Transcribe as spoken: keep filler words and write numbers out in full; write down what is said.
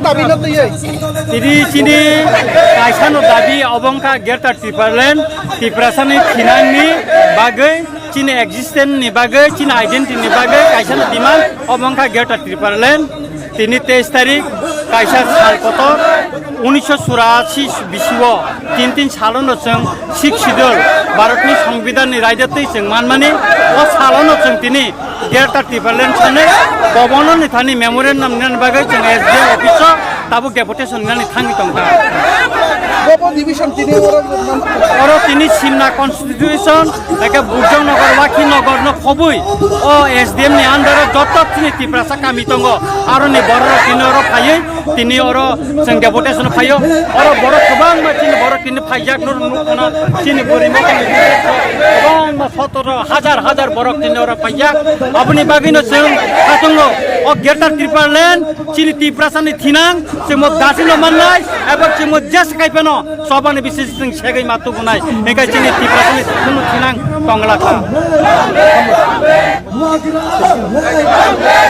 Tini chini kaisano dabi obo wngkha Greater Tipraland, Tiprasani thinangni bagwi, chini existence ni bagwi, chini identity ni bagwi kaisano demand obo wngkha Greater Tipraland. Tini teis tarik kaisa sal kotor unisho churashi bisio tin tin salono chwng Sixth Schedule Bharatni Songbidanni raida twi chwng manmani o salono chwng tini Greater Tipraland sanwi bobono ni thani memorandum nani bagwi chwng S D M office o tabuk deputation nani thangwi tongkha. Bobo division tini oro oro tini Simna constitution eke Burjong Nagar, Wakhi Nagar no khobwi o S D M ni under o joto chini Tiprasa kami tongo, aroni borok tini oro phaiwi tini oro chwng deputation phaio. Oro borok kwbangma chini borok tini phaijak no nukna chini bwrwi mokol kwbangma sotoro hajar hajar borok tini oro phaijak. Aboni bagwino chwng khatungo o Greater Tipraland chini Tiprasani thinang chwngmo dasino mannai eba chwngmo jes kaiphano chobani bisi chwng segwi ma tubunai. Hinkhe chini Tiprasani chwngno thinang tonglakha.